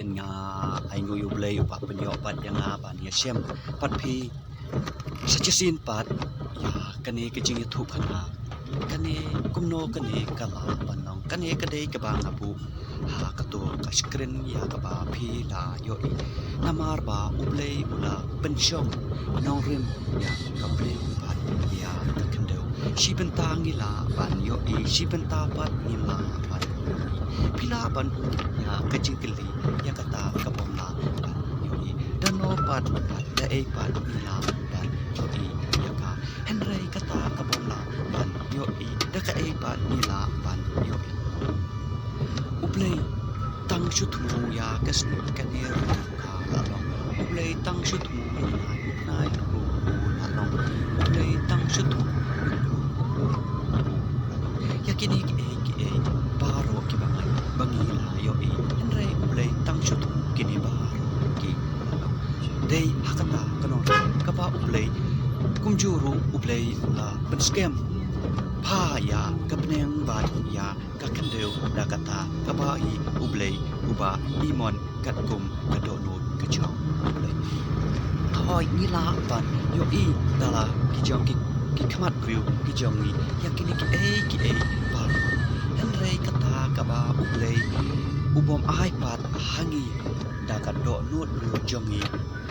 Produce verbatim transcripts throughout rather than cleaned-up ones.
Nga ai nguh ïa U Blei uba pynïoh pat ïa nga ban ïashem pat phi sa shisien pat ïa kane ka jingïathuhkhana. Kane kumno kane ka lah ban long, kane ka dei kaba nga buh ha kato ka screen ïa kaba phi la ïohi. Namar ba U Blei u la pynshong nongrim ïa ka bneng bad ïa ka khyndew. Shi bynta ngi lah ban ïohi, shi bynta pat ngim lah ban ïohi. Phi lah ban buh ïa ka jingkylli ïa kata ka bym lah ban ïohi. Da no pat, da ei pat ngi lah ban ïohi ïa ka. Hynrei kata ka bym lah ban ïohi, da kaei pat ngi lah ban ïohi. U Blei tang shu thmu ïa ka sngi, kane ruh ka la long. U Blei tang shu thmu ïa u bnai, u bnai ruh u la long. U Blei tang shu thmu ïa u, u la long. Ïa kine kiei kiei baroh kiba ngi, ba ngi la ïohi. Hynrei U Blei tang shu thmu kine baroh ki la long. Dei ha kata ka nongrep kaba U Blei, kumjuh ruh U Blei u la pynskhem bha ïa ka bneng bad ïa ka khyndew da kata kaba hi U Blei uba i mon katkum ka dohnud ka jong U Blei. Hooid, ngi lah ban ïohi da la ki jong ki, ki khmat briew ki jong ngi ïa kine kiei kiei baroh. Hynrei kata kaba U Blei u bym ai pat ha ngi da ka dohnud briew jong ngi,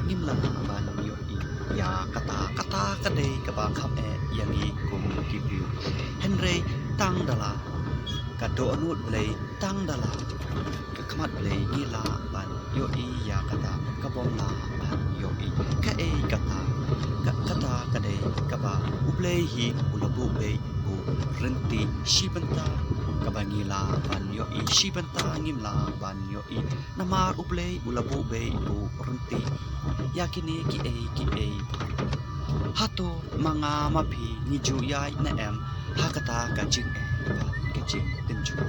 ngim lah ban ïohi ïa kata. Kata ka dei kaba kham eh ïa ngi kum ki briew. Hynrei tang da la ka dohnud Blei, tang da la ka khmat Blei ngi lah ban ïohi ïa kata ka bym lah ban ïohi. Kaei kata, ka, kata ka dei kaba U Blei hi u la buh beit u ryntih, shi bynta kaba ngi lah ban ïohi, shi bynta ngim lah ban ïohi. Namar U Blei u la buh beit u ryntih ïa kine kiei kiei. Hato ma nga ma phi ngi ju ïaid ne em ha kata ka jingeh bad ka jingtynjuh?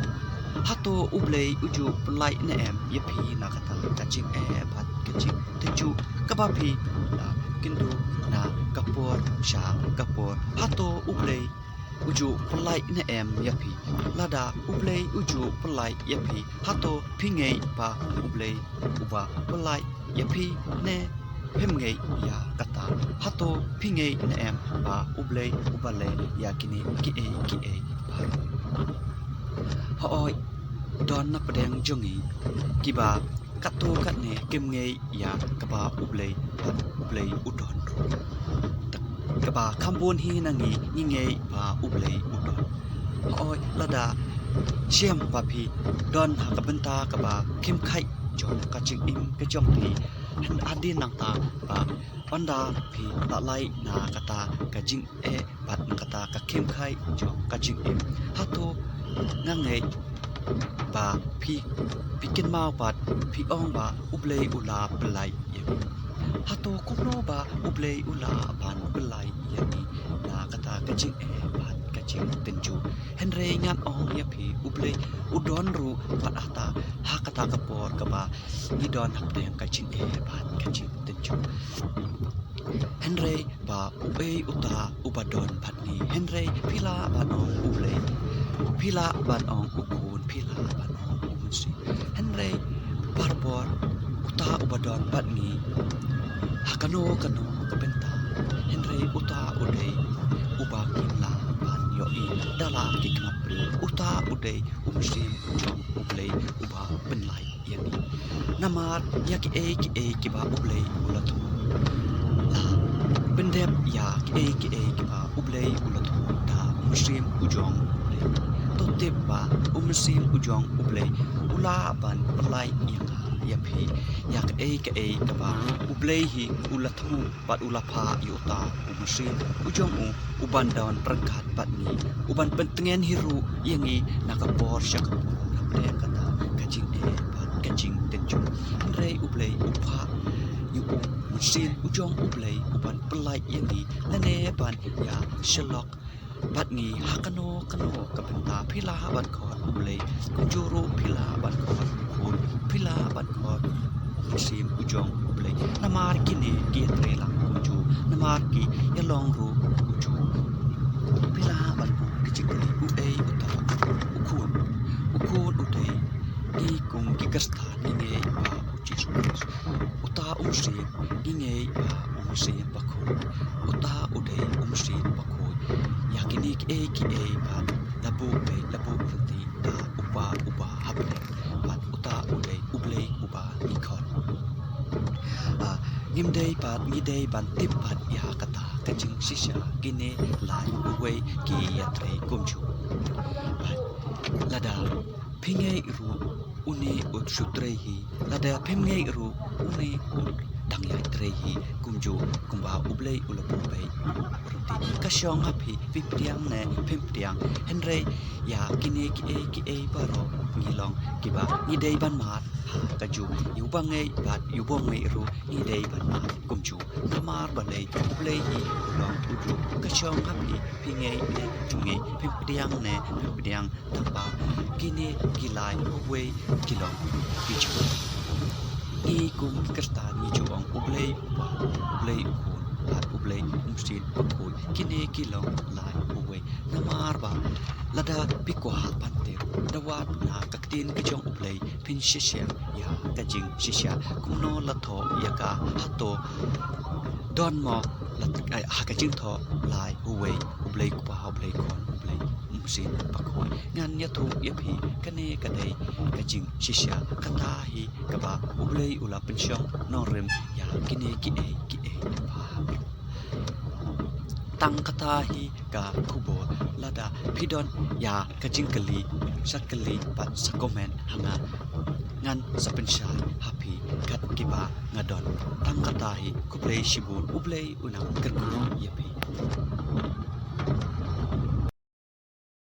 Hato U Blei u ju pyllait ne em ïa phi na kata ka jingeh bad ka jingtynjuh kaba phi la kynduh na ka por sha ka por? Hato U Blei u ju pyllait ne em ïa phi? Lada U Blei u ju pyllait ïa phi, hato phi ngeit ba U Blei uba pyllait ïa phi ne phim ngeit ïa kata? Hato phi ngeit ne em ba U Blei uba leh ïa kine kiei kiei baroh? Hooid, don na pdeng jong ngi kiba katto katne kim ngeit ïa kaba U Blei, U Blei u don ruh. Kaba kham bun hi na ngi ngi ngeit ba U Blei u don. Hooid, lada shem ba phi don ha ka bynta kaba khim khait jong ka jingim ka jong phi, hadien nangta ba ynda phi la lait na kata ka jingeh bad na kata ka khim khait jong ka jingim, hato nga ngeit ba phi, phi kynmaw bad phi ong ba U Blei u la pyllait ïa ngi? Hato kumno ba U Blei u lah ban pyllait ïa ngi na kata ka jingeh bad ka jingtynjuh? Hynrei ngan ong ïa phi, U Blei u don ruh pat hata, ha kata ka por kaba ngi don hapdeng ka jingeh bad ka jingtynjuh. Hynrei ba uei uta uba don bad ngi? Hynrei phi lah ban ong U Blei, phi lah ban ong U Khun, phi lah ban ong U Mynsiem. Hynrei barabor uta uba don bad ngi ha kano kano ka bynta. Hynrei uta u dei uba ngim lah ban ïohi da la ki khmat briew. Uta u dei U Mynsiem u jong U Blei uba pynlait ïa ngi. Namar ïa kiei kiei kiba U Blei u la thmu, la pyndep ïa kiei kiei kiba U Blei u la thmu da U Mynsiem u jong U Blei. To tip ba U Mynsiem u jong U Blei u lah ban pyllait ïa nga ïa phi ïa kiei kiei kaba U Blei hi u la thmu bad u la phah ïa uta U Mynsiem u jong u, u ban don ryngkat bad ngi, u ban pyntngen hi ruh ïa ngi na ka por sha ka por, na pdeng kata ka jingeh bad ka jingtynjuh. Hynrei U Blei u phah ïa U Mynsiem u jong U Blei u ban pyllait ïa ngi, lane ban ïa shalok bad ngi ha kano kano ka bynta. Phi lah ban khot U Blei, kumjuh ruh phi lah ban khot U Khun, phi lah ban khot U Mynsiem u jong U Blei. Namar kine ki ïatrei lang kumjuh, namar ki ïalong ruh kumjuh. Phi lah ban buh ki jingkylli, uei uta U Khun? U Khun u dei, ngi kum ki Khristan ngi ngeit ba u Umsien, ngi ngeit ba u Mynsiem Bakhuid, uta u dei u Mynsiem Bakhuid. Ïa kine kiei kiei pat la buh beit, la buh ryntih da u Kpa uba ha bneng, bad uta u dei U Blei uba ngi khot. Ah, ngim dei pat, ngi dei ban tip pat ïa kata ka jingshisha, kine lai uwei ki ïatrei kumjuh. Bad lada phi ngeit ruh, une u shu trei hi, lada phim ngeit ruh, une u dang ïatrei hi kumjuh, kumba U Blei u la buh beit. Ka shong ha phi, phi pdiang ne phim pdiang. Hynrei ïa kine kiei kiei baroh ngi long kiba ngi dei ban mad ha kajuh. Ïa uba ngeit bad ïa uba ngeit ruh ngi dei ban mad kumjuh. Namar balei? U Blei hi u long u juh. Ka shong ha phi, phi ngeit ne phim ngeit, phim pdiang ne phim pdiang. Tangba kine ki lai uwei ki long ki juh. Ngi kum ki Khristan ngi ju ong U Blei Uba, U Blei U Khun bad U Blei U Mynsiem Bakhuid. Kine ki long lai uwei. Namar ba lada phi kwah ban tip, da wad na ka ktien ka jong U Blei, phin shisha ïa ka jingshisha. Kumno la thoh ïa ka, hato don mo la, eh, ha ka jingthoh lai uwei, U Blei Kpa, U Blei Khun, U Blei U Mynsiem Bakhuid? Ngan ïathuh ïa phi, kane ka dei ka jingshisha. Kata hi kaba U Blei u la pynshong nongrim ïa kine kiei kiei baroh. Tang kata hi ka khubor. Lada phi don ïa ka jingkylli, sa kylli bad sa comment ha nga, ngan sa pynshai ha phi kat kiba nga don. Tang kata hi, khublei shibun, U Blei un nang kyrkhu ïa phi.